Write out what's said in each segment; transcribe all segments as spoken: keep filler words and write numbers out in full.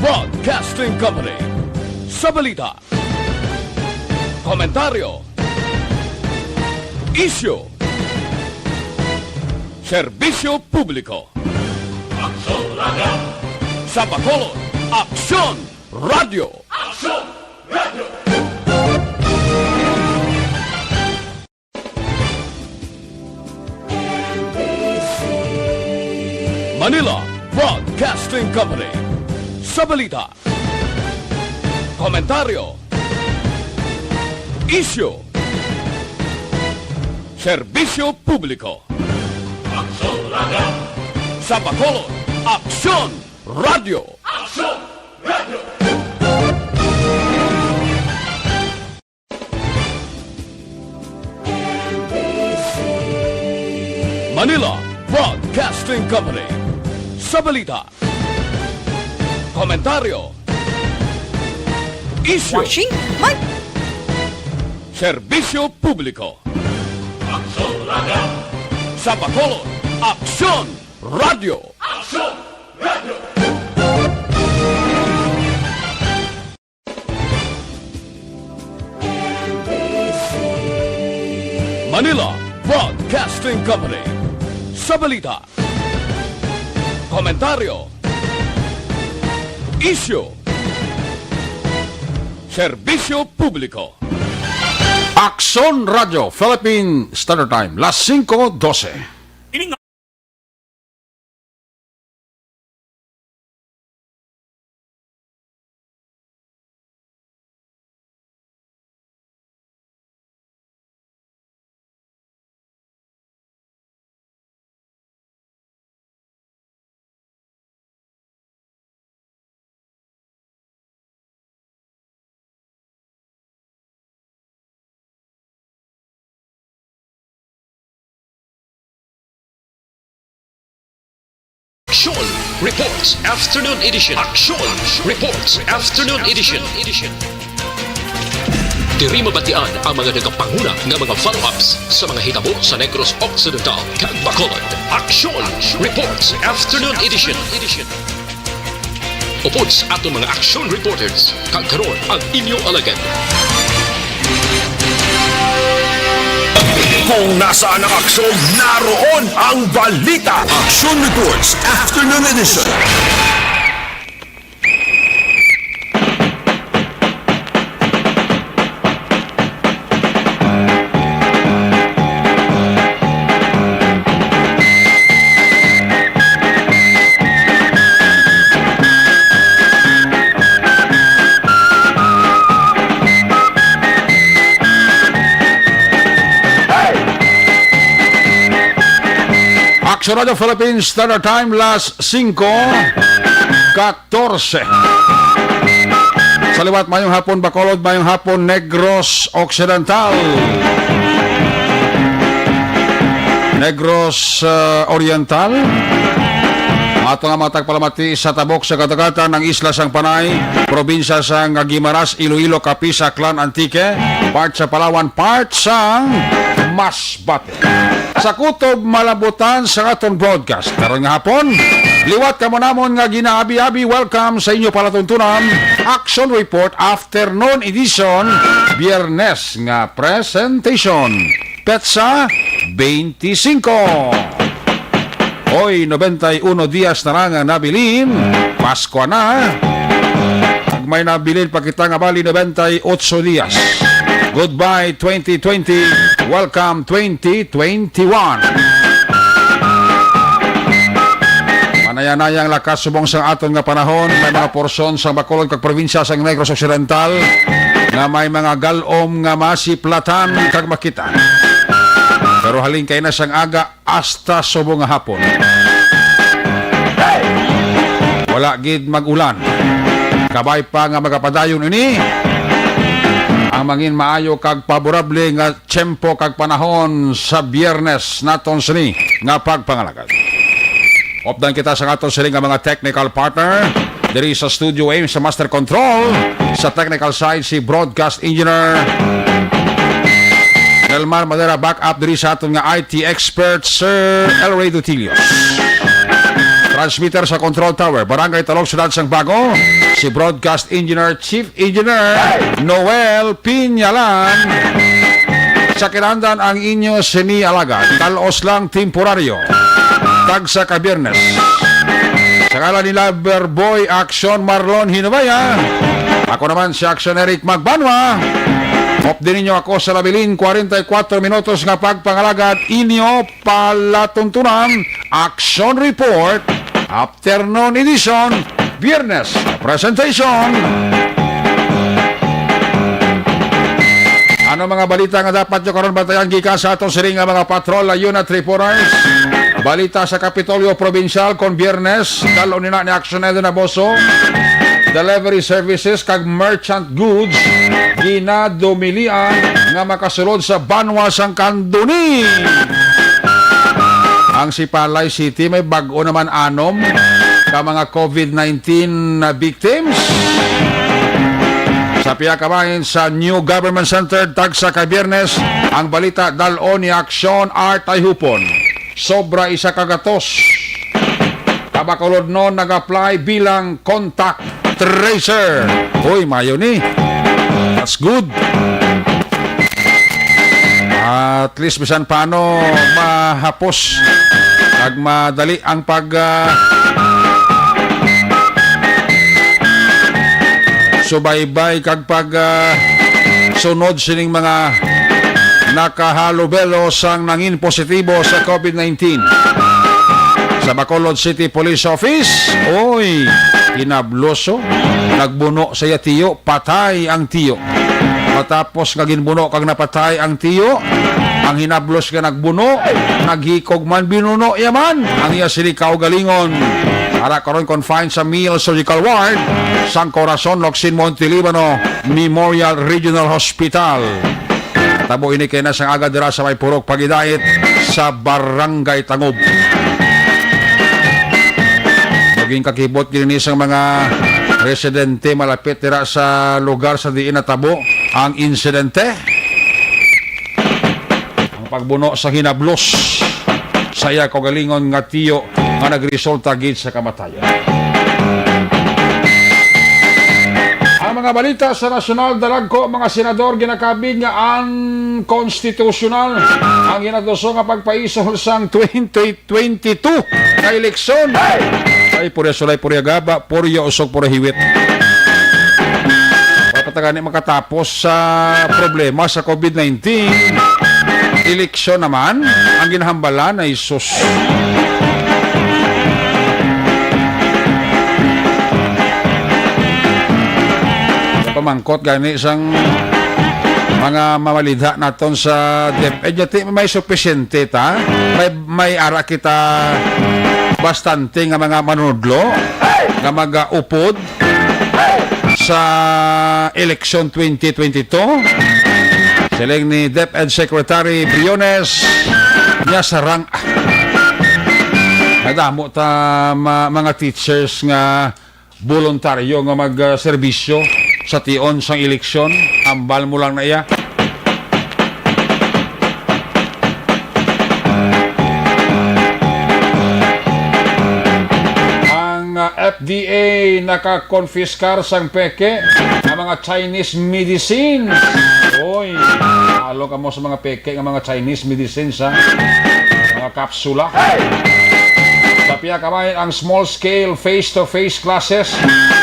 Broadcasting Company. Sa balita, komentaryo, isyu, serbisyo publiko. Aksyon Radio! Sa Bacolod, Aksyon Radio! Aksyon Radio! Manila Broadcasting Company. Sa balita, komentaryo, isyu, serbisyo publiko. Aksyon Radio! Sa Bacolod, Aksyon Radio! Aksyon Radio! Manila Broadcasting Company. Sa balita, komentaryo, isyu, Watching my serbisyo publiko. Aksyon Radio! Sa Bacolod, Aksyon Radio! Aksyon Radio! Manila Broadcasting Company. Sa balita, komentaryo, isyu, serbisyo publiko. Aksyon Radio, Philippine Standard Time, las singko dose. Ini nga Aksyon Reports Afternoon Edition. Aksyon Reports Afternoon Edition. Diri mabatian ang mga nagapanguna nga mga follow-ups sa mga hitabo sa Negros Occidental kag Bacolod. Aksyon Reports Afternoon Edition. Upod sa aton mga action reporters, kag karon ang inyo alagad. Kung nasaan ang aksyon, naroon ang balita. Action Reports Afternoon Edition. Action Radio Philippines Standard Time, las singko katorse. Sa liwat, mayong hapon, Bacolod, mayong hapon, Negros Occidental. Negros, uh, Oriental. Ato nga matag palamati sa tabok sa kadagatan, ang isla sang Panay, probinsya sang Guimaras, Iloilo, Capiz, Aklan, Antique, part sa Palawan, part sang Masbate. Sa kutob malabutan sa aton broadcast karon nga hapon, liwat kamo namon nga ginaabi-abi, welcome sa inyo palatuntunan, Action Report Afternoon Edition, Biyernes nga presentation, petsa twenty-five. Oy, nobenta y uno dias na lang ang nabilin. Pasko na. Kag may nabilin pa kita nga bali nobenta y otso dias. Goodbye twenty twenty. Welcome twenty twenty-one. Manaya-naya ang lakas subong sa aton nga panahon. May mga porsyon sa Bacolod kag probinsya sa Negros Occidental nga may mga gal-om nga masiplatan kag makita. Pero halin kay na sang aga, hasta subong nga hapon. Wala gid mag-ulan. Kabay pa nga magapadayon ini ang mangin maayo kag paborable nga tiyempo kag panahon sa Biyernes naton sini nga pagpangalagad. Updan kita sa aton sini nga mga technical partner. Diri sa Studio A, sa Master Control, sa technical side, si Broadcast Engineer Nelmar Madera, backup diri sa aton nga I T expert, Sir El Rey Dutilio. transmitter sa Control Tower, Barangay Talog, Siyudad sang Bago, si Broadcast Engineer, Chief Engineer Noel Piñalan. Sa kinahanglan ang inyo sini alagad, talos lang temporaryo. Tagsa ka Biyernes. Sa ngalan ni Lover Boy Action Marlon Hinubaya, ako naman si Action Eric Magbanwa. Update ninyo ako sa labilin forty-four minutos nga pagpangalagad, inyo palatuntunan, Action Report, Afternoon Edition, Biyernes Presentation. Ano mga balita nga dapat nyo karon bantayan gikan sa aton siring nga mga patrol, unit reporters? Balita sa Kapitolyo Provincial kon Biyernes, dal-on nina ni Action Edo Naboso. Delivery services kag merchant goods ginadumilian nga makasulod sa banwa sang Candoni. Ang Sipalay City may bag-o naman anom ka mga COVID nineteen na victims. Sa pihak ka bahin sa New Government Center, tagsa ka Biyernes, ang balita dal-on ni Aksyon Art Ayhupon. Sobra isa ka gatos. Kabakulod nun nag-apply bilang contact tracer. Uy, mayo ni. That's good. At least bisan paano mahapos ag madali ang pag, ah, subaybay kag pag, ah, sunod sining mga nakahalubelo sang nangin positibo sa COVID nineteen. Sa Bacolod City Police Office, oy, hinablos, oh. Nagbuno sa iya tiyo, patay ang tiyo. Matapos nga ginbuno kag napatay ang tiyo, ang hinablos nga nagbuno, naghikog man, binuno iya man ang iya sini kaugalingon. Ara karon confined sa Mill Surgical Ward sang Corazon Locsin Monte Libano Memorial Regional Hospital. Tabo ini kay na sang aga dira sa may Purok Pagidait sa Barangay Tangob. Naging kakibot gini sang mga residente malapit dira sa lugar sa diin natabo ang insidente. Ang pagbuno sa hinablos sa iya kaugalingon nga tiyo nga nagresulta gid sa kamatayon. Ang mga balita sa nasyonal, dalagko, mga senador ginakabig nga unconstitutional ang ginatuso nga pagpaisol sang twenty twenty-two nga eleksyon. Ay, purya sulay, purya gaba, purya usog, purya hiwit. Wala pa ta gani makatapos sa problema sa COVID nineteen. Eleksyon naman ang ginahambalan ay sus. Pamangkot gani sang mga mamalidha naton sa DepEd, yati may supisyente ta, may, may ara kita bastante nga mga manunudlo nga mag-upod sa eleksyon twenty twenty-two. Siling ni DepEd Secretary Briones, niya sarang, ah, nadamo ta ma-, mga teachers nga voluntaryo nga mag, ah, serbisyo sa tion sang eleksyon. Ambal mo lang na iya. Ang, ah, F D A nakakonfiskar sang peke nga mga Chinese medicine. Oy, talo ka mo sa mga peke nga mga Chinese medicine sa mga kapsula. Sa pihak ka bahin, ang small-scale face-to-face classes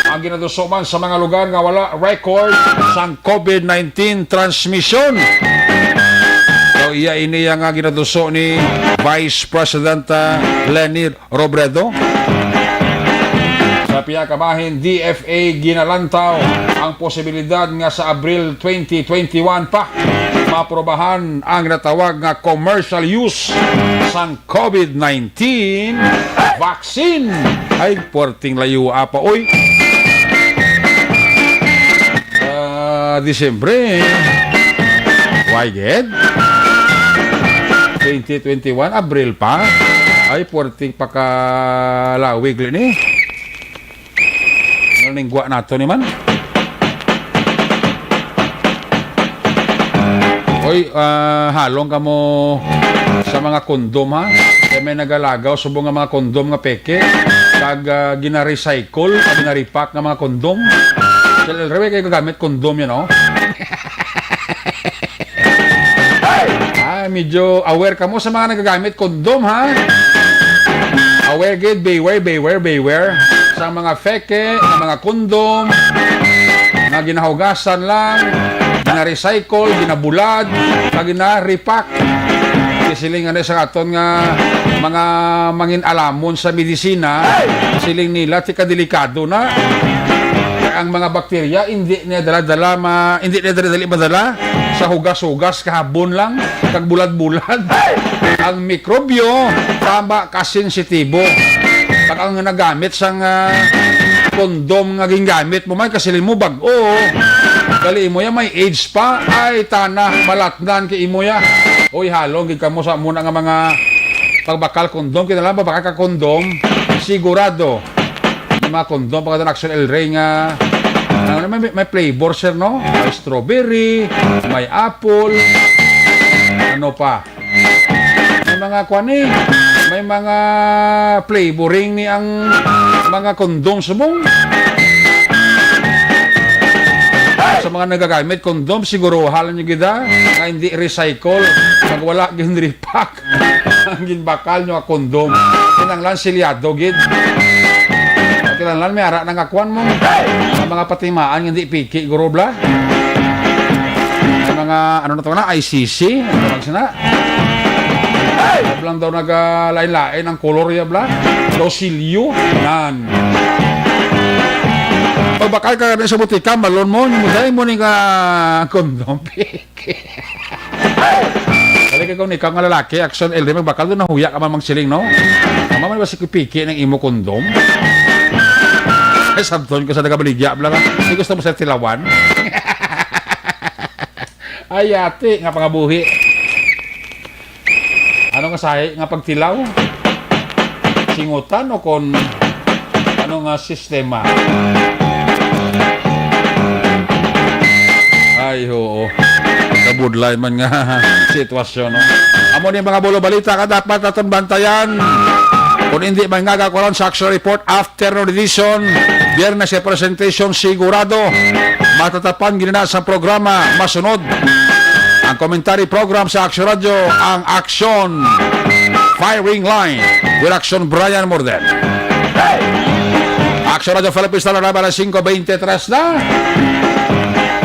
ang ginaduso man sa mga lugar nga wala record sang COVID nineteen transmission. So, iya ini nga ginaduso ni Vice President, ah, Leni Robredo. Sa pihak ka bahin, D F A ginalantaw ang posibilidad nga sa Abril twenty twenty-one pa maprobahan ang natawag nga commercial use sang COVID nineteen vaccine. Ay, puwerteng layo pa, oy. Ah, Disyembre. Why, gid? Twenty twenty-one, Abril pa. Ay, puwerteng pakalawig ni. Ano ning gwa nato ni man? Oy, ah, halong kamo sa mga kondom, ha? Kay may nagalagaw subong nga mga kondom nga peke. kag, ah, gina-recycle, kag gina-repack nga mga kondom. Sir El Rey, kayo gagamit kondom yan, oh. Ah, medyo aware kamo sa mga nagagamit kondom, ha? Aware gid, beware, beware, beware. Sa mga feke, sa mga kondom, nga ginahugasan lang, gina-recycle, ginabulad, kag gina-repack. Kay siling ano sa aton nga mga mangin-alamon sa medisina, siling nila, ti kadelikado na. Kay ang mga bakterya, hindi na dala-dala ma-, hindi na dali-dali madala sa hugas-hugas, kahabon lang, kag bulad-bulad. Ang mikrobyo, tama ka sensitibo. Pag ang nagamit sang, ah, kondom nga gingamit mo, may kasiling mo bag-o, gali mo ya may AIDS pa, ay tana, malatnan kay imo ya. Oy, halong gid kamo sa muna nga mga pagbakal kondom, kinahanglan pagbakal ka kondom, sigurado. May mga kondom, pagkatapos Axel El Rey nga, ano, may, may flavor, sir, no? May strawberry, may apple, ano pa? May mga kwan eh. May mga flavoring ni ang mga kondom subong. Sa mga nagagamit kondom, siguro halin nyo gid, ha, nga hindi recycle. Pag wala gin repack ang ginbakal nyo nga kondom. Kinahanglan silyado gid. Kinahanglan may ara na nga kwan mo. Ang mga patimaan nga hindi piki, guro bla. Ang mga, ano na to na, I C C, ano tawag sina? Blang daw nagalain-lain ang kolor ya bla. Dosilyo, nan. Pagbakal ka na sa butika, malon mo, muday mo ni nga kondom. Balik ko ni ikaw nga lalaki, Action L D, magbakal doon, nahuya ka man mang siling, no? Tama man ba si Piki ng imo kondom? Ay, sabton ko sa nagabaligya, bla, ha? Hindi gusto mo sa tilawan? Ay, ate, nga pangabuhi. Ano nga sahi nga pagtilaw? Singutan o kon ano nga sistema? Ay, oo. Kabudlay man nga sitwasyon, no? Amo ni mga bulo balita ka dapat naton bantayan. Kung hindi man nga karon sa Action Report after Afternoon edition, Biyernes sa presentation, sigurado matatapan gid na sa programa masunod. Ang commentary program sa Action Radio, ang Action Firing Line with Action Brian Morden. Action Radio Philippines, tala na ba na singko bente tres na?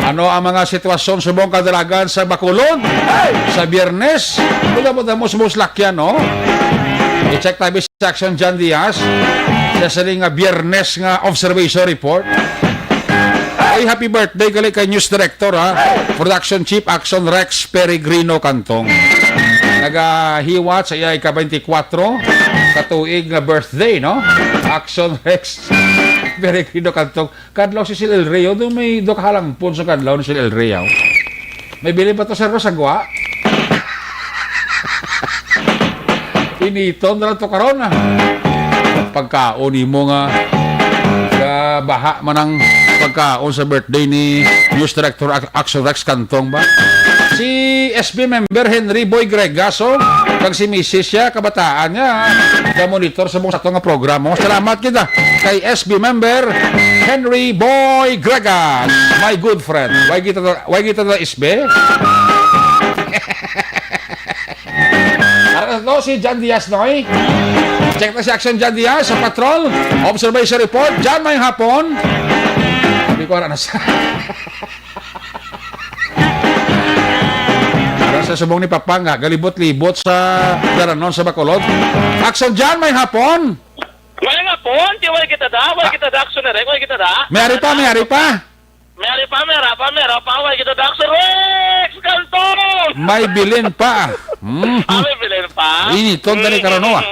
Ano ang mga sitwasyon subong kadalagan sa Bacolod sa Biyernes? Wala mo damo sa mga lakyan, no? I-check tayo Section John Diaz, sa siling nga Biyernes nga observation report. Ay, happy birthday gali kay News Director, ha? Production Chief Action Rex Peregrino Cantong. Nagahiwat sa iya ika twenty-four ka tuig nga birthday, no? Action Rex Peregrino Cantong. Kadlaw si Sil El Rey, oh, doon may dok halangpon sa kadlaw ni Sil El Rey, oh. May bilin pa to, sir, no, sa gwa? Initon na lang to karon, ah. Pagkaon nimo nga, nga baha man ang pagkaon sa birthday ni News Director Ac-, Action Rex Cantong ba? Si S B member Henry Boy Gregaso, kag si misis siya, kabataan niya, ga-monitor sa mga sa ato nga programa. Salamat kita kay S B member Henry Boy Gregas, my good friend. Why kita, why kita na S B? Ano to si John Diaz, Noy? Check na si Action John Diaz sa patrol. Observation report. John, may hapon. Sabi ko, ano na sa... Para sa subong ni Papa nga, galibot-libot sa daranon sa Bacolod. Action John, may hapon. May hapon, di wala kita da, wala kita da, action na rin, wala kita da. May ari pa, may ari pa. May ari pa, may ari pa, may ari pa, wala kita da, action Rex Cantong. May bilin pa. Mm. Ah, may bilin pa. Initon na ni karon, ah.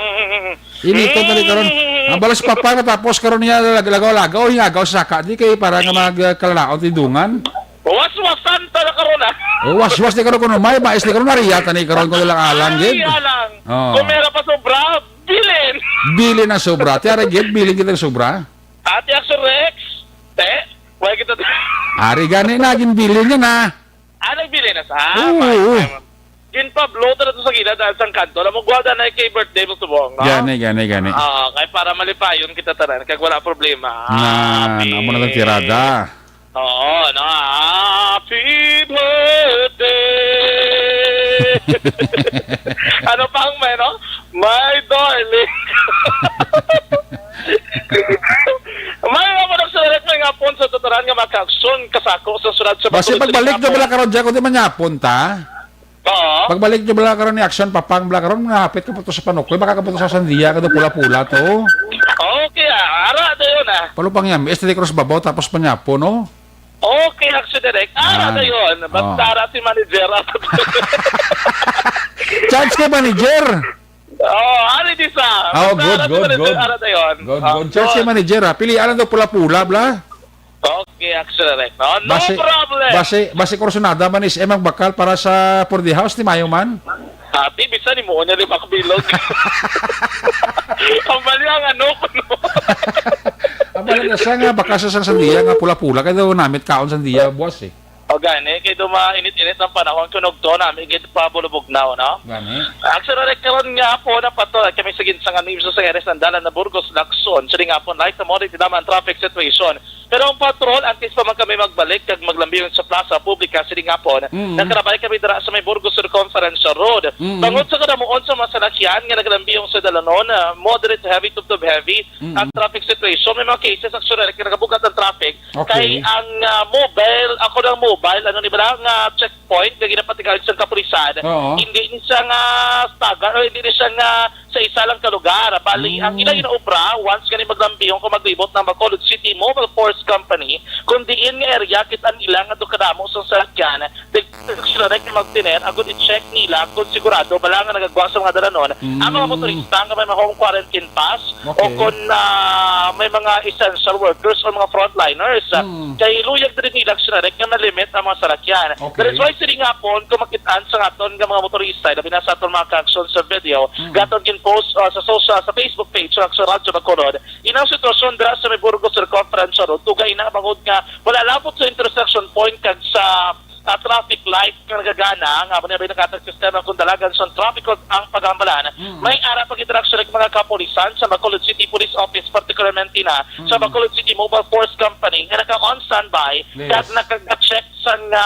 Initon na ni karon. Ang balas si Papa, natapos karon niya lag-, lagaw-lagaw, hingagaw sa saka. Di kay para nga mag-, uh, kalalaon, tindungan. Waswasan ta na karon, ah. Oh, waswas ni karon kuno. May mais ni karon, nariyata ni karon ko lang alang, gid. Ay, alang. Oh. Kung meron pa sobra, bilin. Bilin na sobra. Ti ari, gid, bilin kita ng sobra. Ate Action Rex, te, wala kita. Ari gani na, ginbilin niya na. Ah, nagbilin na sa? Oo. May, may, Ginpablo ta na to sa gila dahil sang kanto. Alam mo, gwada na kay birthday mo subong, no? Gani, gani, gani. Ah, kay para malipayon kita tanan, kag wala problema. Nan, amo na lang tirada. Oo, no? Happy birthday! Ano pa ang may, no? My darling. May mga production direct may nga pon sa tuturan nga makaaksyon kasako sa sunod sa Basi pagtuloy sa pagbalik na Japon. Bala karon dyan, kung di man yapon ta. Oo. Pagbalik nyo bala karon ni Action Papang bala karon, nahapit ka po to sa Panukoy, makakapunta sa Sandia, kada pula-pula to. Okay, ah, ara dayon, ah. Palupang yan, S T D Cross Babaw, tapos Panyapo, no? Okay, Action Direct. Ara Yan. dayon. Basta Oh. ara si manager. Chance kay manager. Oh, ari di sa. Oh, Basta good, ara si good, manager, good. Ara dayon. Good, Ah, good. Chance kay good. manager, ha. Pilian lang daw pula-pula, bla. Okay, Action Direct. No, no Basi, problem. basi, basi kursunada man is Emang Bakal para sa for the house ni Mayo man. Ati, bisan ni mo niya di makabilog. Ang bali ang ano ko, no? Ang bali na siya nga, baka sa sang Sandia nga pula-pula, kaya daw namit kaon Sandia buwas eh. O gani, kay do mainit-init ang panahon, kung ugto namin, gid pa bulubugnaw, no? Gani. Action Direct karon nga po, napatuloy kami sa ginsangan ni Isus sa Heres ng Dalan na Burgos, Lacson. Sining hapon, light na mo, di naman traffic situation. Pero ang patrol, antes pa man kami magbalik kag maglambing sa Plaza Publica, sining hapon, Mm. nakarabay kami dira sa may Burgos Circumference Road. Mm. Bangod sa kadamuon sa mga salakyan nga naglambing sa dalanon, ah, moderate to heavy, tubtob heavy, Mm. ang traffic situation. May mga cases, actually, nga nagabugat ang traffic. Okay. Kay ang, ah, mobile, ako lang mobile, ano ni ba, nga checkpoint, nga ginapatigayon sa kapulisan, Oo. hindi ni siya nga stagger, o hindi ni siya nga sa isa lang ka lugar. Bali, ang Mm. ila ginaobra, once gani maglambihon kung maglibot ng Bacolod City Mobile Force Company, kung diin nga area, kita nila nga do kadamo sa salakyan, di sila na magtiner, agud i-check nila kung sigurado bala nga nagagwa sa mga dalanon ang mga Mm. motorista nga may mga home quarantine pass o Okay. kung, ah, may mga essential workers o mga frontliners. Mm. Kay luyag diri nila, Action Direct, nga malimit ang mga salakyan. Okay. That is why, sining hapon, kung makitaan sa aton nga mga motorista, labi na sa aton mga ka-action sa video, Mm. nga aton gin-post, ah, sa social, sa Facebook page sa Action Radyo Bacolod, inang sitwasyon dira sa may Burgos Circumference Road, tugay na bangod nga wala labot sa intersection point kag sa, ah, traffic light nga nagagana, nga amo ni nakatag sistema kung dalagan sa traffic ang pagambalan. Mm. May ara pag-interaksyon ng mga kapulisan sa Bacolod City Police Office, particularmente na sa Mm. Bacolod City Mobile Force Company nga naka-on standby Yes. kag naka-check sa nga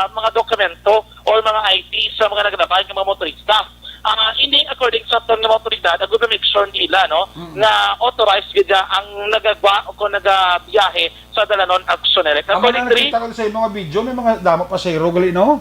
mga dokumento or mga I D sa mga naglabay nga mga motorista. Ah, ini according sa aton nga mga otoridad, ang gina-make sure nila, no, Mm. nga authorized gid ang nagagwa o kung nagabiyahe sa dalanon, Action Direct. Ang According mga diri, nakita ko sa imo nga video, may mga damo pasahero gali, no?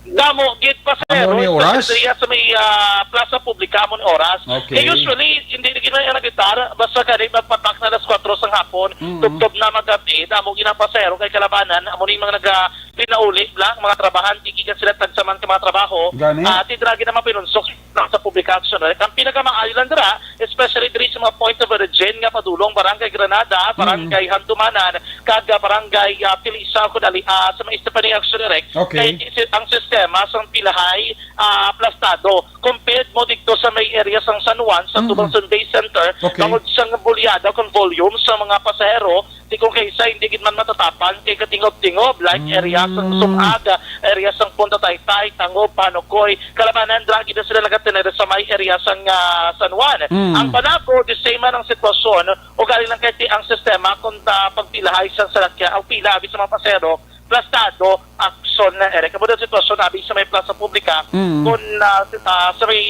Damo gid pasahero, Amo ni oras? especially diri sa may, ah, Plaza Publica, amo ni oras. Okay. Kay usually, hindi na gid man ang nagitar, basta kani magpatak na alas kwatro sang hapon, Mm. tubtob na magabi, damo gid ang pasahero kay kalabanan, amo ni mga naga-, pinauli lang, mga trabahante, gikan sila tagsaman ka mga trabaho, Gani? ah, ti dira gid na mapinunsok lang sa public action. Ang pinakamaayo lang dira, especially diri sa mga point of origin nga padulong Barangay Granada, Mm. Barangay Handumanan, kag, ah, Barangay, ah, Pilisa, kun ali, ah, sa mga Estefania Action Direct, Okay. kay si-, ang sistema sang pilahay, ah, plastado. Compared mo dito sa may area sang San Juan, sa Mm. tubang Sunday Center, Okay. bangod sang bulyada kung volume sa mga pasahero, di kung kaisa, hindi gid man matatapan kay katingob-tingob, like Mm. area sang Sumag, area sang Punta Taytay, Tangob, Panukoy, kalabanan, dra gid na sila nagatinir sa may area sang, ah, San Juan. Mm. Ang Banaco, the same man ang sitwasyon, ugali lang kay ti ang sistema kung ta pagpilahay sang salakyan, ang pila abi sa mga pasahero, plastado, Action Direct. Amo ang sitwasyon abi sa may Plaza Publica, Mm. kung, ah, si-, ah, sa may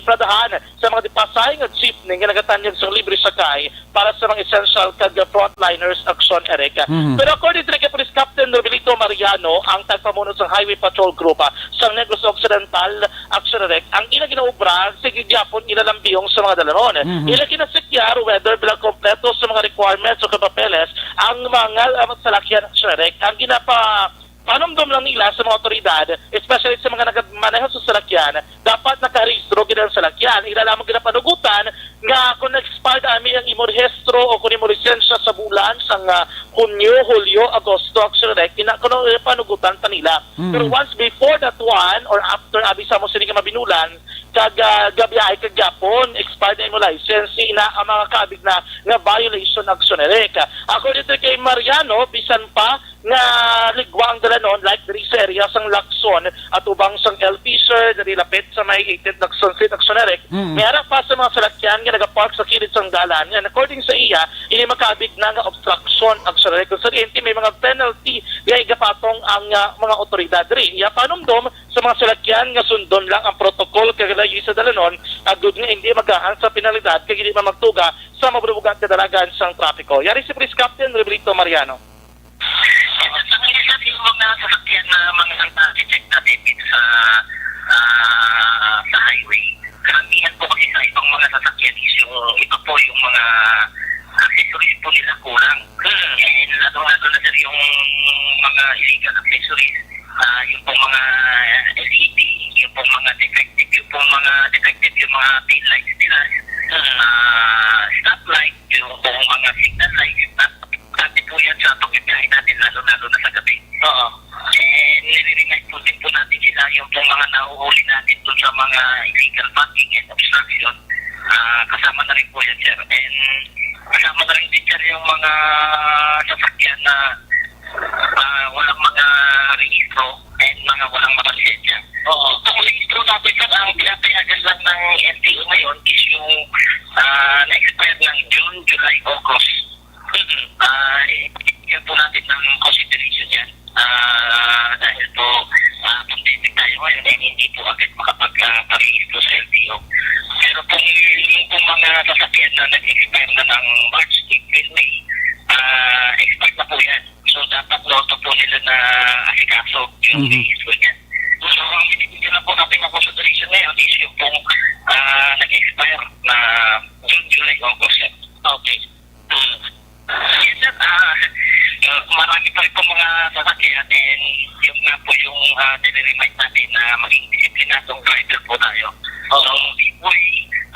pradahan, sa mga dipasay nga jeepney nga nagatanyag sang libre sakay para sa mga essential kag frontliners, Action Direct. Mm. Pero according to kay Police Captain Nobilito Mariano, ang tagpamuno sang Highway Patrol Group, ah, sa Negros Occidental, Action Direct, ang ila ginaobra, sige gyapon ila lambihon sa mga dalanon. Mhm. Ila ginasikya whether bilang kompleto sa mga requirements o kapapeles ang mga, ah, salakyan, Action Direct. Ang ginapa-, panumdom lang nila sa mga otoridad, especially sa mga nagamaneho sa salakyan, dapat nakarehistro gid ang salakyan. Ila lamang ginapanugutan nga kung nag-expired ami ang imo rehistro o kung imo lisensya sa bulan sang, ah, Hunyo, Hulyo, Agosto, Action Direct, ina kuno panugutan pa nila. Mm. Pero once before that one or after, abi sa mo sini nga mabinulan, kag, ah, gabiyahe kag gyapon, expired na imo license, ina ang mga kaabig na nga violation, Action Direct. According to kay Mariano, bisan pa nga ligwa ang dalanon, like diri sa area sang Lacson, atubang sang L P, sir, diri lapit sa may eighteenth Lacson Street, Lacson Eric. Mm. May ara pa sa mga salakyan nga nagapark sa kilid sang dalan, nga according sa iya, ini makaabig na nga obstruction, Lacson Eric. Kung sa diin, may mga penalty nga igapatong ang, ah, mga otoridad diri. Iya panumdom sa mga salakyan nga sundon lang ang protocol kag layi sa dalanon, agud nga hindi magaan sa penalidad kag hindi man magtuga sa mabubugat nga dalagan sang trapiko. Yari si Police Captain Roberto Mariano. Sa mga isa yung mga sasakyan na mga nagtitipid sa, ah, sa highway, karamihan po kasi sa ibang mga sasakyan is yung iba po yung mga accessories po nila kulang. Hmm. And lalo-lalo na, sir, yung mga illegal accessories, ah, yung pong mga L E D, yung pong mga defective, yung pong mga defective, yung mga tail lights nila, Hmm. ah, stop light, yung pong mga signal lights, importante po yan sa pagbibiyahe natin, lalo-lalo na sa gabi. Oo. And nire-remind po din po natin sila yung pong mga nahuhuli natin doon sa mga illegal parking and obstruction. Ah, kasama na rin po yan, sir. And kasama na rin din, sir, yung mga sasakyan na, ah, walang mga rehistro and mga walang mga lisensya. Oo. Itong rehistro natin, sir, ang pinapayagan lang ng L T O ngayon is yung, ah, na-expire ng June, July, August. Mm-mm. Ah, eh, bigyan po natin ng consideration yan. Ah, dahil po, ah, pandemic tayo ngayon, eh, hindi po agad makapag, ah, parehistro sa L T O. Pero kung yung pong mga sasakyan na nag-expire na ng March, April, May, ah, expired na po yan. So, dapat noto po nila na asikaso yung Mhm. rehistro niya. So, ang binibigyan lang po natin ng consideration ngayon is yung pong, ah, nag-expire na June, July, August. Okay. Mm. Yes, sir. Ah, uh, marami pa rin po mga sasakyan, and yun nga po yung, ah, nire-remind natin na maging disiplinadong driver po tayo. Oo. So, hindi po,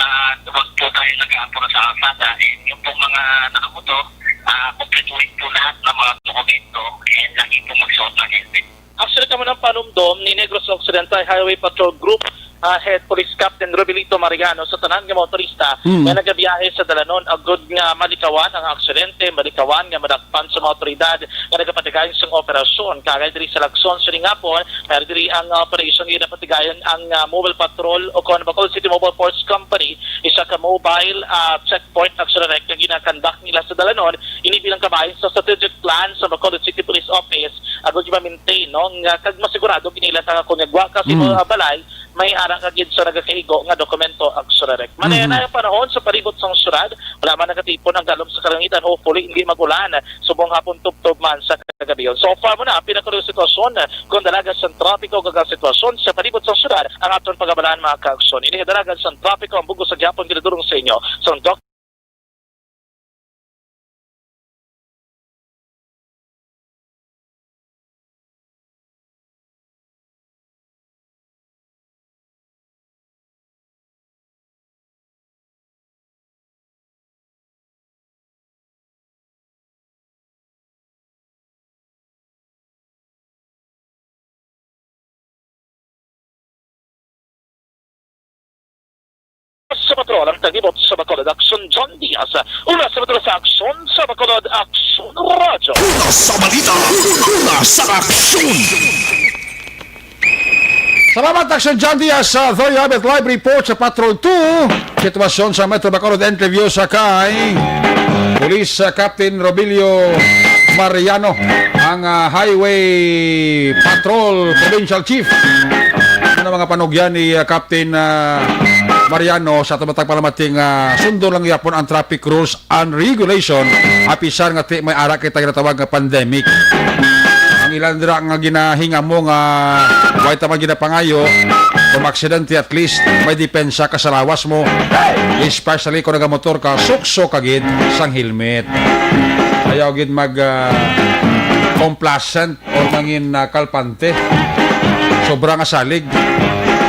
ah, huwag po tayo nag-aapura sa kalsada, and yung po mga nakamotor, ah, kumpletuhin po lahat ng mga dokumento, and lagi po magsuot ng helmet. Actually, kamo ng panumdom ni Negros Occidental Highway Patrol Group, ah, Head Police Captain Robilito Mariano, sa tanan nga motorista Mm. nga nagabiyahe sa dalanon, agud nga malikawan ang aksidente, malikawan nga madakpan sa mga otoridad nga nagapatigay sang operasyon. Kagay diri sa Lacson, sining hapon, pero diri ang, ah, operasyon nga ginapatigayon ang, ah, Mobile Patrol o kon Bacolod City Mobile Force Company, isa ka mobile, ah, checkpoint, actually, nga ginakandak nila sa dalanon, ini bilang kabahin sa strategic plan sa Bacolod City Police Office, agud i-maintain, no, nga kag masigurado kini ila nga kung nagwa ka sa imo, Mm. ah, balay, may ara ka gid sa nagakaigo nga dokumento, Agsurarek. Manaya Mhm. na ang panahon sa palibot sang syudad, wala man nagatipon ang dalom sa kalangitan, hopefully hindi mag-ulan subong hapon tubtob man sa kagabihon. So far mo na ang pinakadulong sitwasyon kon dalagan sang trapiko kag ang sitwasyon sa palibot sang syudad ang aton pagabalaan, mga kaaksyon. Ini nga dalagan sang trapiko ang bug-os sa gihapon ginadul-ong sa inyo sang Doc sa patrol ang tagibot sa Bacolod Action, John Diaz. Una sa patrol sa Action sa Bacolod Action Radyo. Una sa balita, una sa aksyon. Salamat, Action John Diaz. Uh, there you have it, live report sa Patrol two. Sitwasyon sa Metro Bacolod, interview sa kay Police, uh, Captain Robilio Mariano, ang, uh, Highway Patrol Provincial Chief. Ano mga panugyan ni, uh, Captain, uh, Mariano sa tumatag palamating, uh, sundo lang yapon ang traffic rules and regulation, apisan nga ti may ara kita ginatawag nga pandemic. Ang ilan dira nga ginahingamo nga way ta man ginapangayo, kung aksidente, at least may depensa ka sa lawas mo, especially kung nagamotor ka, sukso ka gid sang helmet. Ayaw gid mag, ah, complacent o mangin, ah, kalpante. Sobra nga salig.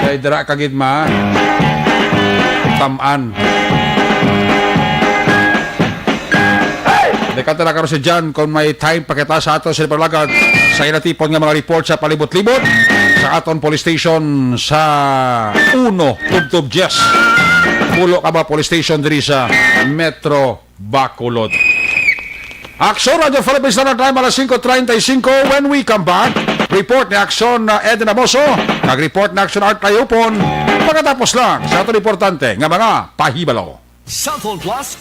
Kay dira ka gid ma tam-an. Dekanta na karon si Jan kung may time pa kita sa aton sa paglagat sa inatipon nga mga report sa palibot-libot sa aton police station sa uno tubtob diyes. Pulo ka mga police station diri sa Metro Bacolod. Aksyon Radyo Philippines Standard Time, alas singko treinta y cinco. When we come back, report ni Aksyon, uh, Eden Amoso, kag report ni Aksyon Art Tayupon. Pagkatapos lang sa aton importante nga mga pahibalo. Cellphone Plus.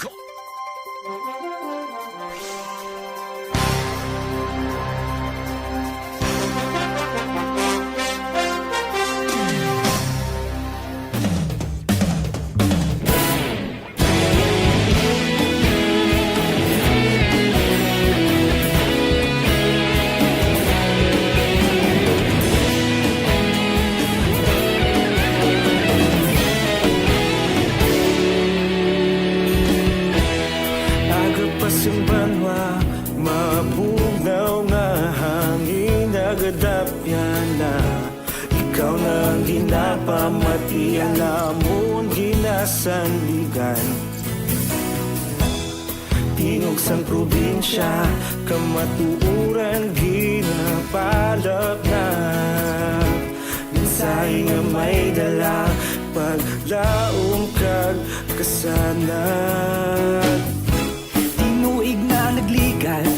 Aga pa sing banwa, mabugnaw nga hangin, nagadapya na. Ikaw na ang ginapamatian, amon ginasandigan. Tingog sang probinsya, kamatuoran ginapalapnap. Mensahe nga may dala, paglaom kag kasanag. Tinuig na nagligan,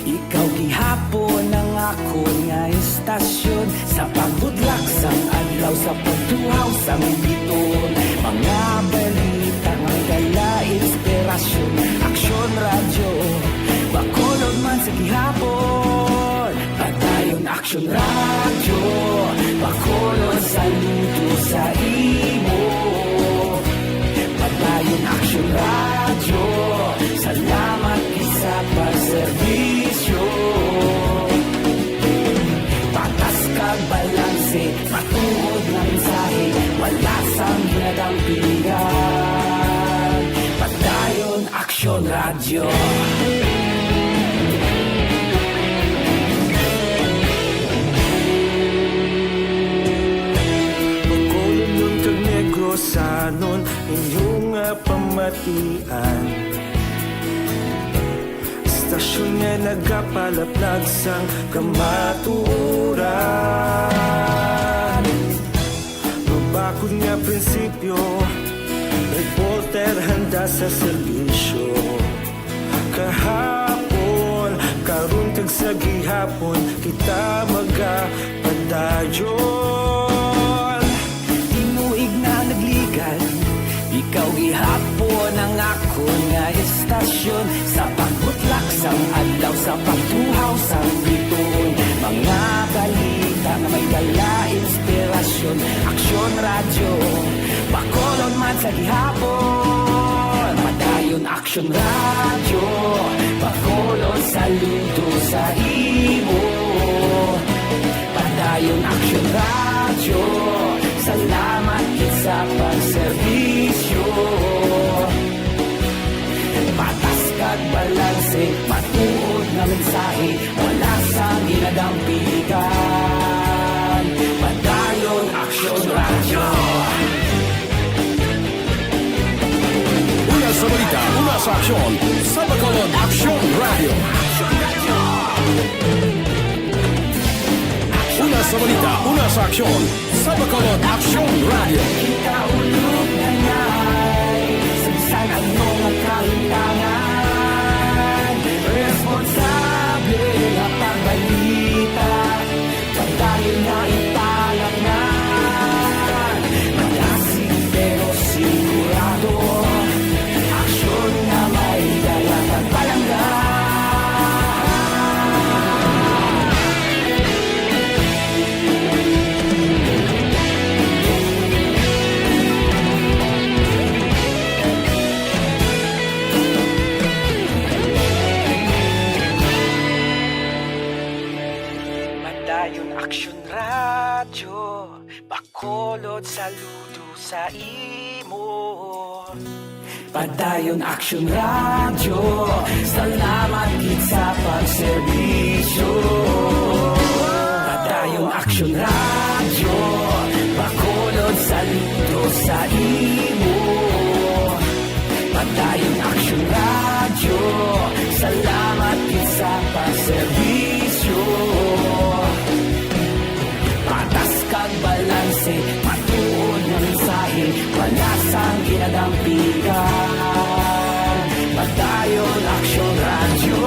ikaw gihapon ang akon nga estasyon. Sa pagbutlak sang adlaw, sa pagtuhaw sang biton, mga balita nga dala inspirasyon. Aksyon Radyo, Bacolod man sa gihapon. Padayon Aksyon Radyo, Bacolod, saludo sa imo. Padayon Aksyon Radyo, salamat gid sa pagserbisyo. Patas kag balanse, matuod nga mensahe, wala sang ginadampigan. Padayon Aksyon Radyo. Bacolodnon kag Negrosanon, inyo nga pamatian. Estasyon nga nagapalaplag sang kamatuoran. Mabakod nga prinsipyo, reporter handa sa serbisyo. Kahapon, karon kag sa gihapon, kita magapadayon. Tinuig na nagligan, ikaw gihapon ang akon nga estasyon. Sa pagbutlak sang adlaw, sa pagtuhaw sang biton, mga balita nga may dala inspirasyon. Aksyon Radyo, Bacolod man sa gihapon. Padayon Aksyon Radyo, Bacolod, saludo sa imo. Padayon Aksyon Radyo, salamat gid sa pagserbisyo. Patas kag balanse, matuod nga mensahe, wala sang ginadampigan. Padayon Aksyon Radyo. Una sa balita, una sa aksyon, sa Bacolod Aksyon Radyo. Una sa balita, una sa aksyon, sa Bacolod Aksyon Radyo. Kita ulog na ngay, sa bisan ano nga kahintangan, responsable nga pagbalita. Padayon nga ipalapngan, malasig pero sigurado. Aksyon nga may dala kag palangga. Padayon Aksyon Radyo, Bacolod, saludo sa imo. Padayon Aksyon Radyo, salamat gid sa pagserbisyo. Padayon Aksyon Radyo, Bacolod, saludo sa imo. Padayon Aksyon Radyo, salamat gid sa pagserbisyo. Patas kag balanse, matuod nga mensahe, wala sang ginadampigan. Padayon Aksyon Radyo.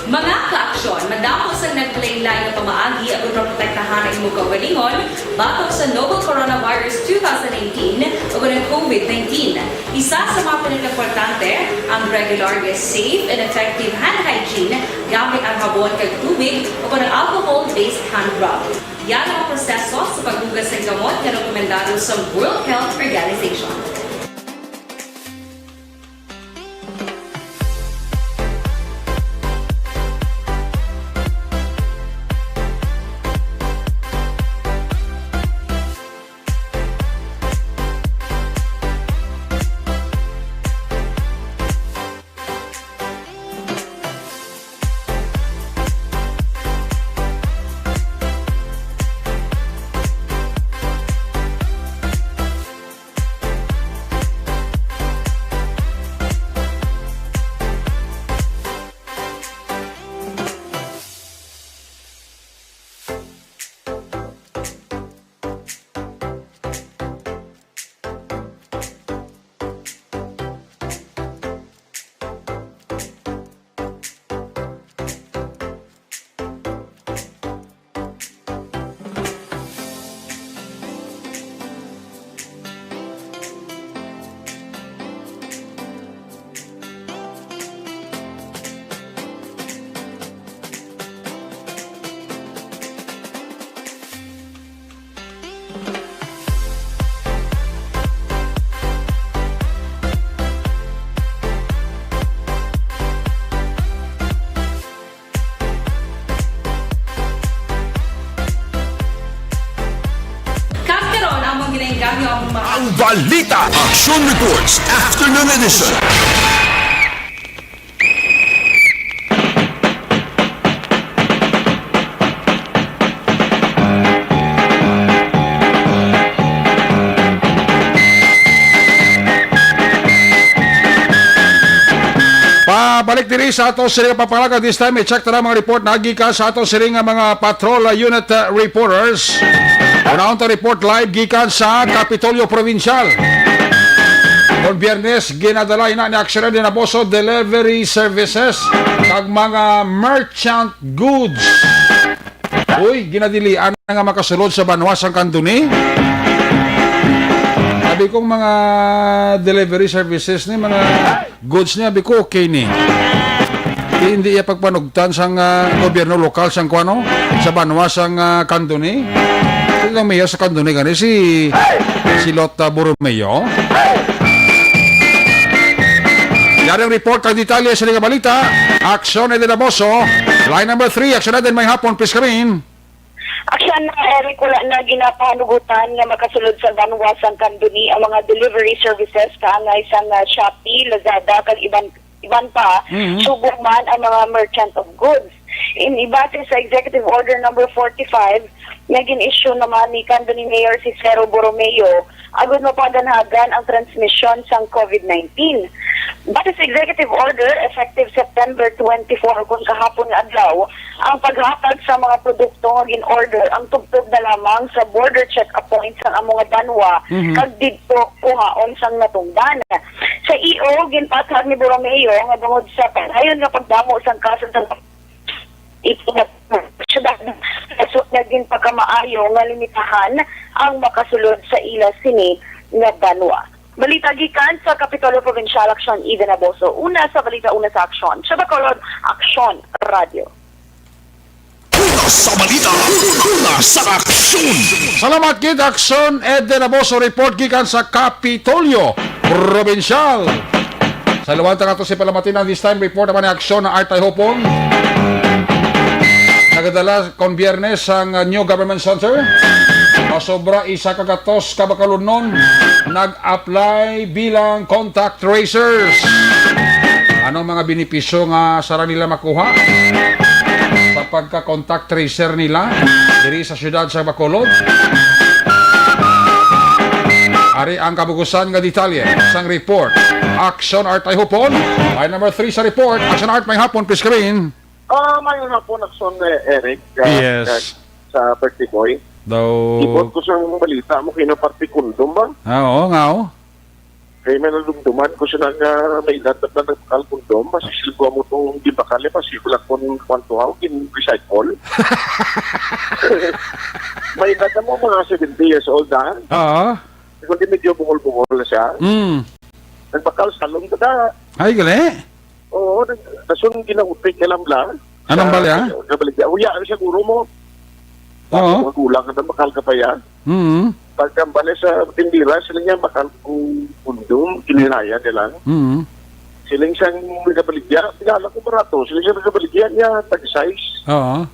Mga kaaksyon, madamo sang naglain-lain nga pamaagi agud maprotektahan ang imong kaugalingon batok sa novel coronavirus two thousand nineteen ug ang COVID nineteen. Isa sa mga pinakaimportante, ang regular nga safe and effective hand hygiene gamit ang habon kag tubig ug ang alcohol-based hand rub. Yara ang proseso sa paghugas sang gamot nga rekomendado sa World Health Organization. Kag karon, among ginainggangyo ang mga Ang balita, Action Reports, Afternoon Edition. Pabalik diri sa ato sini nga pagpangalaga. This time, i-check ta na mga report na gikan sa ato sini nga mga patrol unit, uh, reporters. Unahon ta report live gikan sa Kapitolyo Provincial. Kon Biyernes, ginadala ina ni Action Ed Dinaboso delivery services kag mga merchant goods. Uy, ginadilian na nga makasulod sa banwa sang Candoni. Sabi kong mga delivery services ni, mga goods niya, sabi ko, okay ni. Di, hindi iya pagpanugtan sang, ah, gobyerno lokal sang kuano, sa banwa sang, ah, Candoni. Ito ang mayor sa Candoni gani, si, si Lota Borromeo. Yari ang report kag detalye sa nga balita. Action Ed Dinaboso. Line number three, Action Ed, may hapon, please come in. Action na, Eric, wala na ginapahanugutan nga makasulod sa banwa sang Candoni ang mga delivery services kaangay sang, ah, Shopee, Lazada, kag iban, iban pa, Mhm. subong man ang mga merchant of goods. Inibase sa Executive Order number forty-five nga gin-issue naman ni Candoni Mayor Cicero Borromeo, agud mapaganhagan ang transmisyon sang COVID nineteen. Base sa Executive Order, effective September twenty-four, kun kahapon nga adlaw, ang paghatag sa mga produkto nga gin-order ang tubtob na lamang sa border check-up points sang amo nga banwa Mhm. kag didto kuhaon sang natungdan. Sa E O, ginpaathag ni Borromeo nga bangod sa padayon nga pagdamo sang kaso sa ito nga syudad, so, naging pagkamaayo nga limitahan ang makasulod sa ila sini nga banwa. Balita gikan sa Kapitolyo Provincial, Action Eden Aboso. Una sa balita, una sa aksyon. Sa Bacolod, Aksyon Radio. Una sa balita, una sa aksyon. Salamat gid, Aksyon Eden Aboso. Report gikan sa Kapitolyo Provincial. Sa Luwantang ato si Palamatina, this time report naman ni Aksyon na Artay Hopon. Nagadala kon Biyernes ang, uh, New Government Center. Masobra isa ka gatos ka Bacolodnon nag-apply bilang contact tracers. Anong mga benepisyo nga sarang nila makuha sa pagka-contact tracer nila diri sa siyudad sa Bacolod? Ari ang kabugusan nga detalye sang report. Action Art ay hupon. Line number three sa report. Action Art, may hapon, please come in. Ah, may hapon, Action, eh, Eric, ah, Yes. ah, sa Perticoy. Daw. Ibot ko sa mga balita mo kay na Partikundom ba? Ah, oo nga, oh. Kay may nadumduman ko sila nga may edad na nagpakal kondom, mas isil ko mo itong gibakal niya, mas isil ko lang kung kwanto ako, gin-recycle. May edad na mo, mga seventy years old na. Oo. Kundi medyo bungol-bungol na siya. Mm. Nagbakal sa salon ka na. Ay, gali? Oo, nag-, dason ginautik ka lang bala. Anong bali, ah? Sa, sa baligya. Uya, siguro mo. Oo. Magulang ka na, bakal ka pa ya. Mm. Pagkambali sa tindera, sila niya bakal ko kondom, kininaya nila. Mm. Siling sang nagabaligya, kilala ko barato. Siling sang nagabaligya niya, tag size. Oo.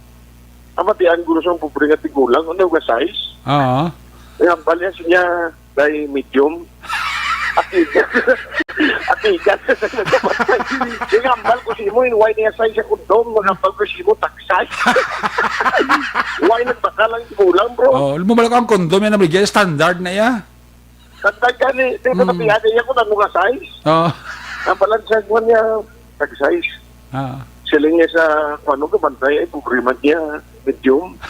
Amatian guro sa pobre nga tigulang, ano nga size? Oo. Ang hambal niya, siya, dai medium. Akigan. Akigan. Ang hambal ko si mo, why niya size sa kondom, ang hambal ko si mo, tag size. Why nagbakal ang tigulang, bro? Oh, mo balik ang kondom yan, nabigyan, standard na ya. Tagtag gani, di ko Mm. sabihan niya kung ano nga size. Oh. Ang balansa ko niya, tag size. Ah. Siling niya sa, kung ano ka bantay, ay, problema niya, medium.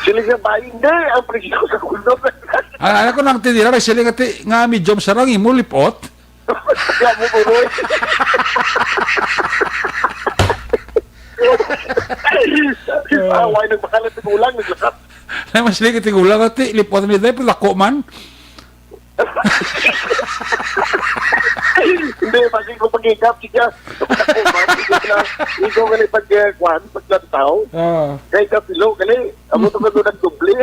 Siling niya, ba, hindi, ang presyo sa kulo. Ah, ano ko nang tinira, nagsiling ati nga medium sa rang imo lipot? Kaya mo, buroy. Ah, why nagpakalat ng ulang, naglakat? Ay, mas lagi tigulang ati, lipot ni Day, pero lako man. Hindi, pag ikaw pag-ikap, siya. Ikaw gali pag, eh, kwan, paglantaw. Ah. Kaya ka pilo, gali. Amo to ka doon nagdubli.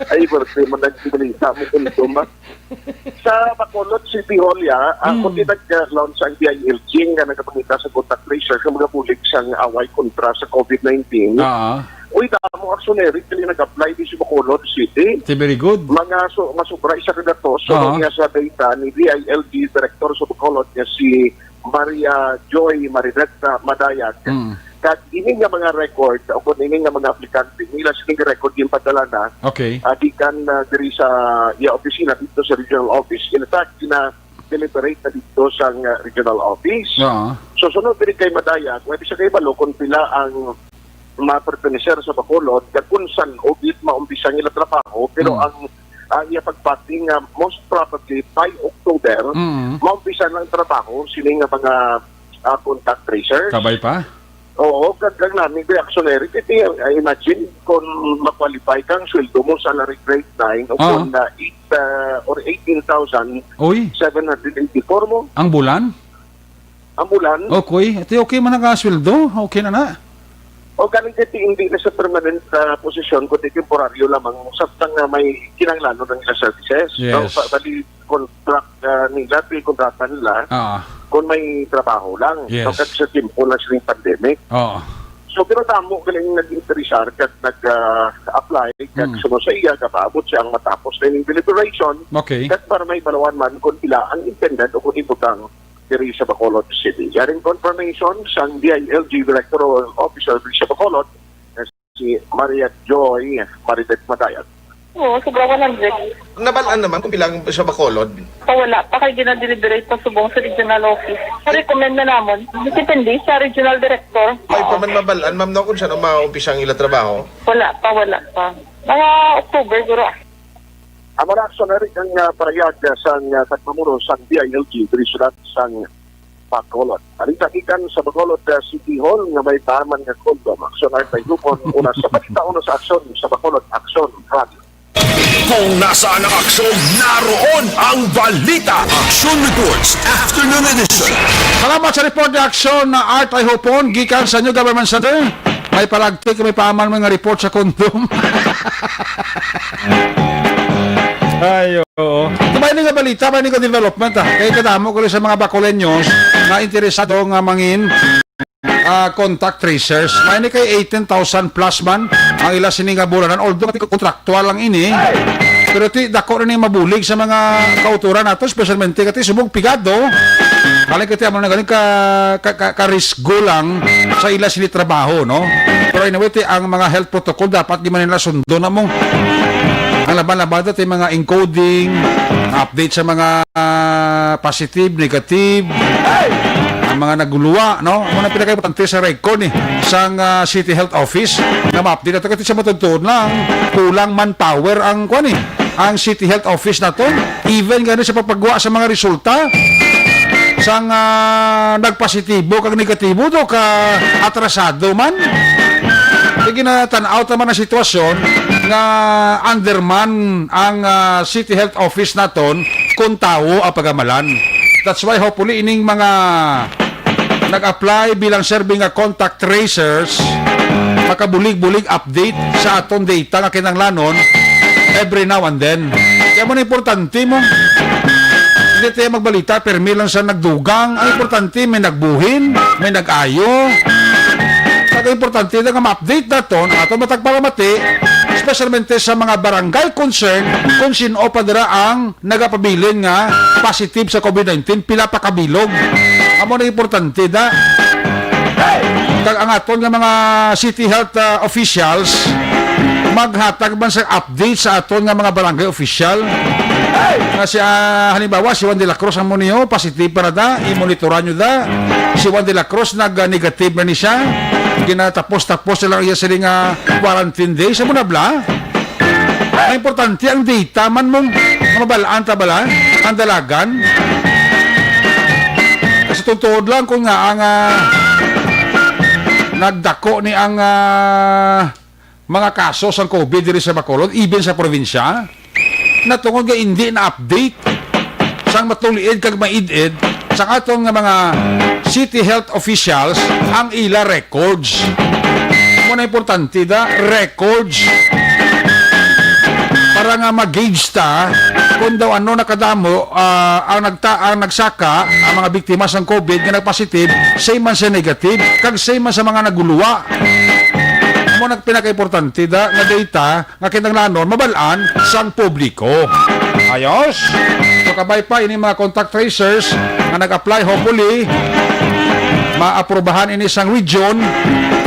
Ay, birthday mo nagsibalita mo kung ito, ma. Sa Bacolod City Hall, ya, ako Mm. din nag-launch ang D I L G nga nagapangita sa contact tracer sa mga bulig sang away kontra sa COVID nineteen. Ah. Uy, damo aksyon, Eric, dili nag-apply di sa Bacolod City. Di very good. Mga su-, masubra isa ka gatos, so, Ah. nga sa data ni D I L G Director sa Bacolod nga si Maria Joy Marideta Madayag. Mm. Kag ini nga mga record, o kung ini nga mga aplikante, nila sining record yung padala na, Okay. ah, gikan na diri sa iya opisina dito sa regional office. In fact, gina-deliberate na dito sa, ah, regional office. Oo. So, sunod diri kay Madayag, pwede siya kay balo kung pila ang maperteneser sa Bacolod, kag kung san o gid maumpisa ang ila trabaho, pero Mm. ang, ang iya pagpati nga most probably by October, Mm. maumpisa lang trabaho sini nga mga, ah, contact tracers. Kabay pa? Oo, kag ang nami reaction, Eric, iti, ah, imagine kung ma-qualify kang sweldo mo salary grade nine o Ah. kung na eight, ah, or eighteen thousand Uy. seven hundred eighty-four mo. Ang bulan? Ang bulan. Okay. Ito okay man ang sweldo. Okay na na. O galing kay hindi na sa permanent, ah, posisyon, kundi temporaryo lamang, samtang nga may kinahanglanon ang ilang services. Yes. No? Ba-, bali, contract, ah, nila, ito yung kontrata nila, Ah. kung may trabaho lang. Yes. No? Kag sa tempo lang sining pandemic. Oo. So, pero damo galing nag-interesar kag nag, ah, apply, kag Mm. suno sa iya, kapaabot siya ang matapos na yung deliberation. Okay. Kag para may balawan man kung ila ang intended o kung ibutang diri sa Bacolod City. Yaring confirmation sang D I L G Director Officer diri sa Bacolod, na si Maria Joy Maridet Madayag. Oo, sobra one hundred. Nabal-an naman kung pila ang sa Bacolod? Pa, wala pa kay gina-deliberate pa subong sa regional office. Recommend na namon. Depende sa regional director. Ay, Oo. pa man mabal-an, ma'am, no, kung saan ang maumpisa ang ila trabaho? Wala pa, wala pa. Mga October, siguro. Ang mga aksyon na rin ang, ah, parayag, ah, sang, ah, tagpamuno sang D I L G diri sa syudad sang Bacolod. Balita gikan sa Bacolod, ah, City Hall nga may taman nga kondom. Aksyon ay may grupon una sa balita, una sa aksyon sa Bacolod, Aksyon Radio. Kung nasaan ang aksyon, naroon ang balita. Action Reports, Afternoon Edition. Salamat sa report ni Aksyon na Art Ay Hopon, gikan sa New Government Center. May palagtik, may paaman, mga report sa kondom. Ay, oo. Ito ba yung nga balita, ba yung nga development, ah? Kaya kadamo ko rin sa mga Bacoleños na interesado nga mangin, ah, contact tracers. May ni kay eighteen thousand plus man ang ila sini nga bulanan. Although, pati kontraktual lang ini. Pero ti, dako na ni mabulig sa mga kauturan nato, especialmente kati subong pigado. Galing kati amo na galing ka, ka, ka, ka risgo lang sa ila sini trabaho, no? Pero anyway, ti, ang mga health protocol dapat di man nila sundo na mo. Ang laban-laban ti mga encoding, update sa mga, ah, positive, negative, ang mga naguluwa, no? Amo na pinaka-importante sa record ni sang, ah, City Health Office nga ma-update nato kati sa matutuon lang kulang manpower ang kuan ni ang City Health Office nato. Even gani sa pagpagwa sa mga resulta sang, ah, nagpositibo kag negatibo, do ka atrasado man. Kay ginatan-aw ta man ang sitwasyon nga underman ang, ah, City Health Office naton kung tawo ang pagamalan. That's why, hopefully, ining mga nag-apply bilang serbi nga contact tracers, makabulig-bulig update sa aton data nga kinahanglanon every now and then. Kaya mo na importante mo. Hindi tayo magbalita, permi lang sa nagdugang. Ang importante, may nagbuhin, may nag-ayo. Ang importante na nga ma-update naton, aton matag palamati, especially sa mga barangay concern, kung sino pa dira ang nagapabilin nga positive sa COVID nineteen, pila pa kabilog. Amo na importante da. Kag ang aton nga mga city health, ah, officials, maghatag man sa update sa aton nga mga barangay official. Nga si, ah, halimbawa, si Juan de la Cruz ang mo niyo, positive para da, imonitoran nyo da. Si Juan de la Cruz nag, ah, negative na ni siya. Ginatapos-tapos na lang iya sila nga quarantine days. Amo na bla? Ang importante ang data man mong mabalaan ta bala ang dalagan. Kasi tungtod lang kung nga ang, ah, nagdako ni ang, ah, mga kaso sang COVID diri sa Bacolod, even sa probinsya, natungod nga hindi na-update sang matuliid kag maid-id sang aton nga mga city health officials ang ila records. Mo na importante da, records. Para nga ma-gauge ta kung daw ano nakadamo, ah, ang nagta-, ang nagsaka, ang mga biktima sang COVID nga nagpositive, same man sa negative, kag same man sa mga naguluwa. Mo nang pinakaimportante da nga data nga kinahanglanon mabal-an sang publiko. Ayos? So, kabay pa ini mga contact tracers nga nag-apply, hopefully, maaprubahan ini sang region,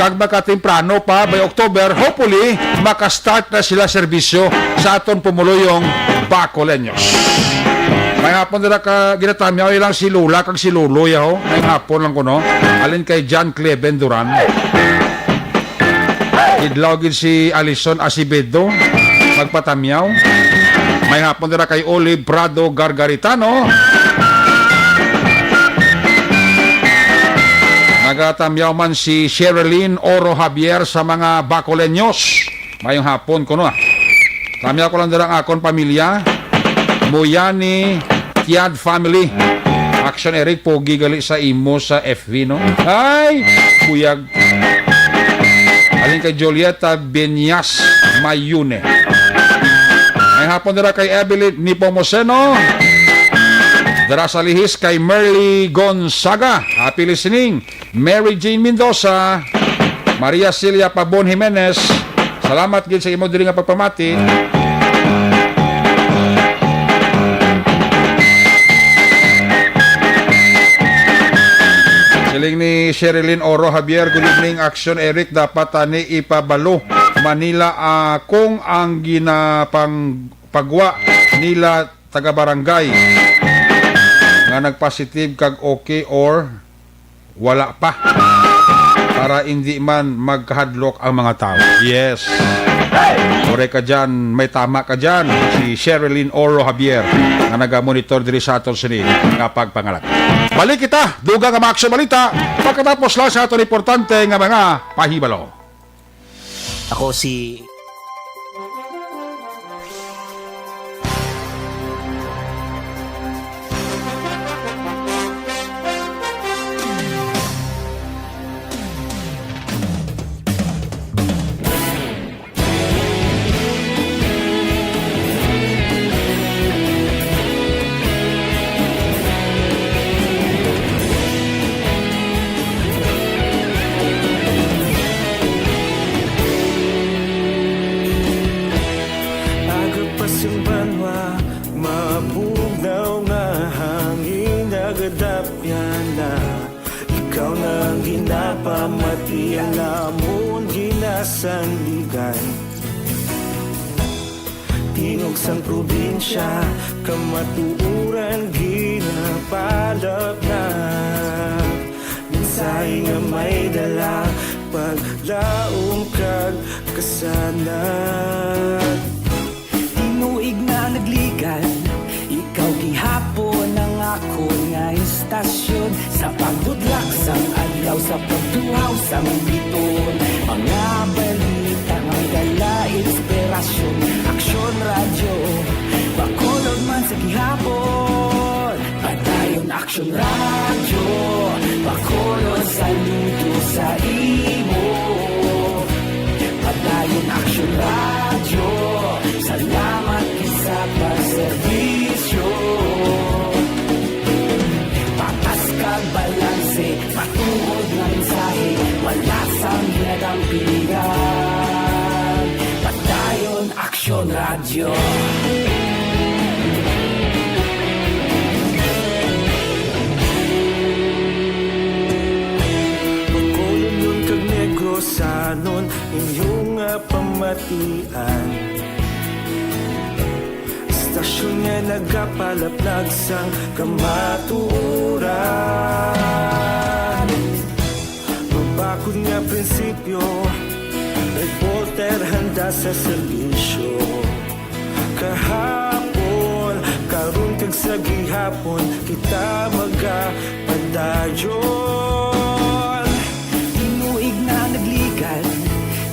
kag magkatemprano pa, by October, hopefully, maka-start na sila serbisyo sa aton pumuluyong Bacoleños. May hapon dira ka ginatamyaw lang si Lola kag si Lolo, yaho. May hapon lang kuno. Alin kay John Cleven Duran. Idlaw gid si Alison Acevedo magpatamyaw. May hapon dira kay Olive Prado Gargaritano. Nagatamyaw man si Sherilyn Oro Javier sa mga Bacoleños. Mayong hapon kuno, ah. Tamyaw ko lang dira ang akon pamilya. Muyani Tiad family. Action Eric, pogi gali sa imo sa F V, no? Ay, buyag. Alin kay Julieta Beñas Mayune. May hapon dira kay Evelyn Nepomuceno. Dira sa Lihis kay Merly Gonzaga. Happy listening. Mary Jane Mendoza, Maria Celia Pabon Jimenez, salamat gid sa imo diri nga pagpamati. Siling ni Sherilyn Oro Javier, "Good evening, Action Eric. Dapat tani ipabalo man nila, ah, kung ang ginapang-, pagwa nila taga-barangay nga nagpositive kag okay or wala pa, para indi man magkahadlok ang mga tao." Yes. Correct ka dyan, may tama ka dyan. Si Sherilyn Oro Javier nga nagamonitor diri sa aton sini nga pagpangalagad. Balik kita, dugang nga mga aksyon balita, pagkatapos lang sa aton importante nga mga pahibalo. Ako si Aga pa sang banwa, mabugnaw nga hangin nagadapyan na. Ikaw na ang ginapamati, ang amon ginasandigan. Tingog sang probinsya, kamatuoran ginapalapnap. Mensahe nga may dala, paglaom kag kasanag. Tinuig na nagligad, Sa pagtuhaw sang biton, mga balita nga may dala inspirasyon. Aksyon Radyo, Bacolod man sa gihapon. Padayon Aksyon Radyo, Bacolod saludo sa imo. Padayon Aksyon Radyo, salamat gid sa pagserbisyo. Patas kag balanse, matuod nga mensahe, wala sang ginadampigan. Padayon Aksyon Radyo. Bacolodnon kag Negrosanon, inyo nga pamatian. Istasyon nga nagapalaplag sang kamatuoran. Mabakod nga prinsipyo, reporter handa sa serbisyo. Kahapon, karon kag sa gihapon, kita magapadayon. Tinuig na nagligan,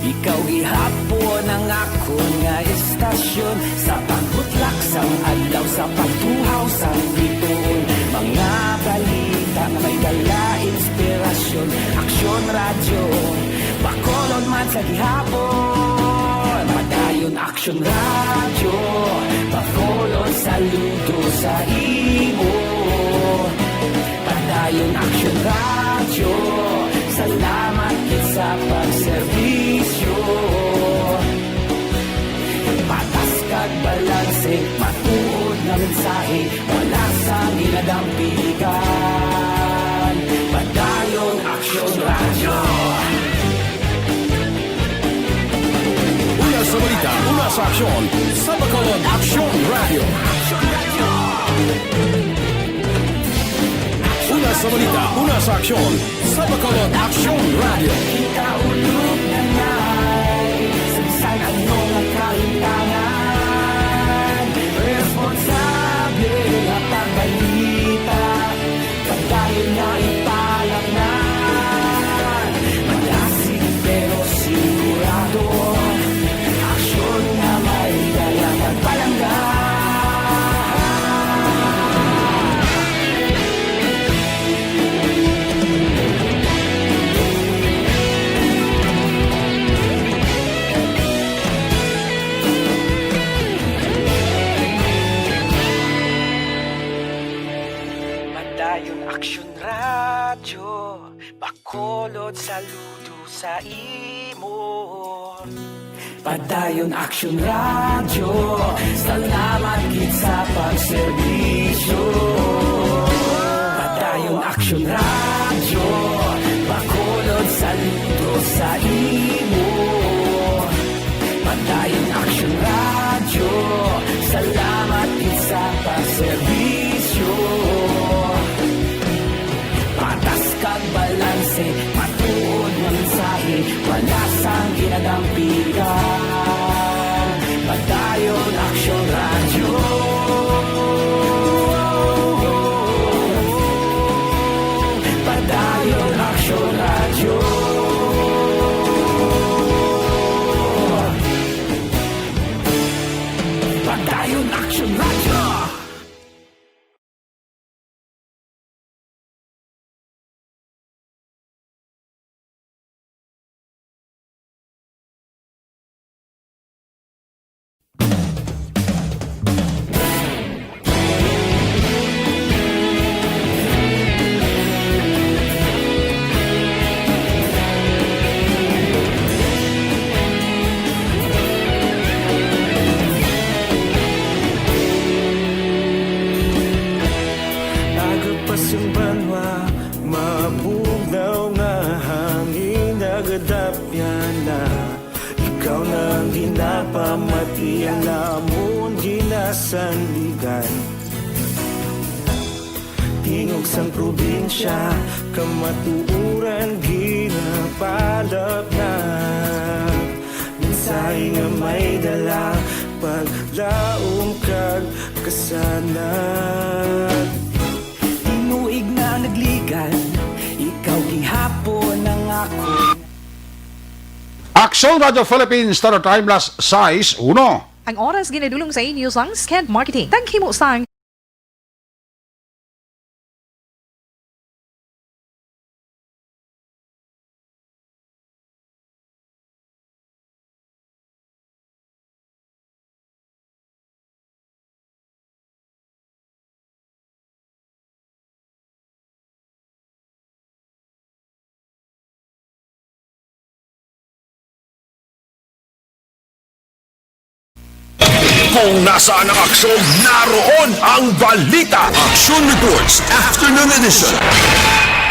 ikaw gihapon ang akon nga istasyon. Sa pagbutlak sang adlaw, sa pagtuhaw sang bituon, mga balita nga may dala inspirasyon. Aksyon Radyo, Bacolod man sa gihapon. Padayon Aksyon Radyo, Bacolod saludo sa imo. Padayon Aksyon Radyo, salamat gid sa pagserbisyo. Patas kag balanse, matuod nga mensahe, wala sang ginadampigan. Padayon Aksyon Radyo. Una sa balita, una sa aksyon, sa Bacolod Aksyon Radyo. Una sa balita, una sa aksyon, sa Bacolod Aksyon Radyo. Kita ulog na ngay, sa bisan ano nga kahimtangan, responsable nga pagbalita. Padayon nga ipalaknan, malasig pero sigurado. Aksyon nga may dala kag palangga. Padayon Aksyon Radyo, Bacolod saludo sa imo. Padayon Aksyon Radyo, salamat gid sa pagserbisyo. Padayon Aksyon Radyo, Bacolod saludo sa imo. Padayon Aksyon Radyo, salamat gid sa pagserbisyo. Patas kag balanse, matuod nga mensahe, wala sang ginadampigan. Padayon Aksyon Radyo. Padayon Aksyon Radyo. Padayon Aksyon Radyo. Aga pa sing banwa, mabugnaw nga hangin nagadapyan na. Ikaw na ang ginapamati, ang amon ginasandigan. Tingog sang probinsya, kamatuoran ginapalapnag. Mensahe nga may dala, paglaom kag kasanag. Tinuig na nagligan, ikaw gihapon Aksyon Radio Philippines, Standard Time, las sais uno. Ang oras ginadulong sa inyo sang Sked Marketing. Taghimo sang Kung nasaan ang aksyon, naroon ang balita. Aksyon Reports, Afternoon Edition.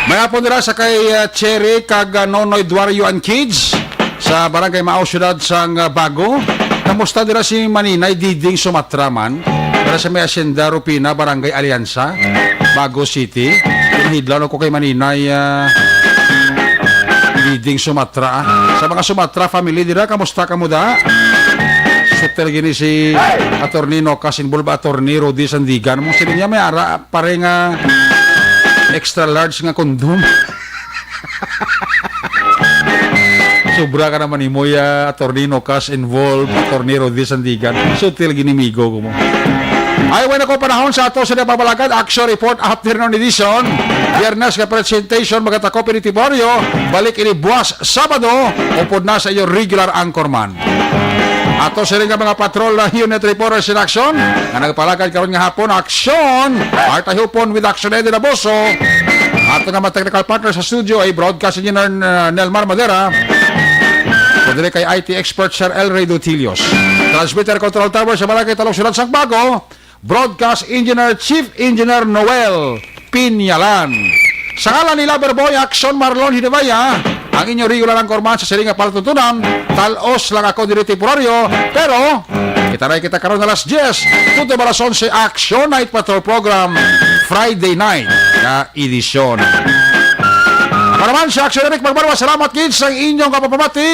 May hapon dira sa kay, uh, Cherry kag, uh, Nonoy Duario and Kids sa Barangay Mao, Siyudad sang, uh, Bago. Kamusta dira si Maninay Diding Sumatra man? Dira sa may Hacienda Rupina, Barangay Alianza, Bago City. Pinahidlaw ko kay Maninay, ah, Diding Sumatra, ah. Sa mga Sumatra family dira, kamusta kamo da? Sutel gini si Attorney Nocas involved, Attorney Rudy Sandigan. Mo sila niya may ara, pare nga extra large nga condom. Sobra ka naman nimo, ya, Attorney Nocas involved, Attorney Rudy Sandigan. Sutil ginimigo ko mo. Ay, wala ko panahon sa ato sa napabalagad. Action Report Afternoon Edition. Biyernes nga presentation, magkatako, pinitibaryo. Balik ini buwas Sabado. Upod na sa iyo regular anchorman. Ato sila nga mga patrol na unit reporters in action nga nagpalagad karon nga hapon. Action! Artahupon with Action Eddie Laboso. Ato nga mga technical partner sa studio ay broadcast engineer, uh, Nelmar Madera. Kundili kay I T expert Sir El Rey Dutilios. Transmitter control tower sa Barangay Talong, Siyudad sang Bago. Broadcast engineer, Chief Engineer Noel Pinyalan. Sa ngalan ni Loverboy Action Marlon Hidevaya, ang inyo regular anchorman sa siring nga palatuntunan, talos lang ako diri temporaryo, pero kita na kita karon alas diyes, tuto ba alas onse, Action Night Patrol Program, Friday night nga edisyon. Ako naman si Action Eric Magbanwa, salamat gid sa inyong kapapamati.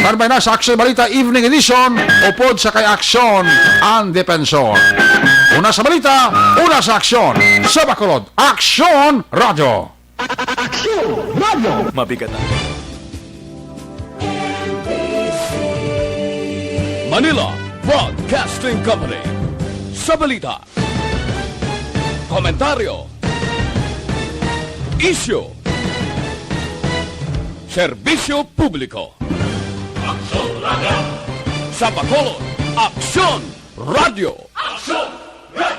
Standby na sa Action Balita Evening Edition, upod sa kay Action ang Depensor. Una sa balita, una sa aksyon. Sa Bacolod, Action Radio. Action Radio. Mabigat na. Manila Broadcasting Company. Sa balita, komentaryo, isyu, serbisyo publiko. Aksyon Radio. Sa Bacolod, Aksyon Radio. Aksyon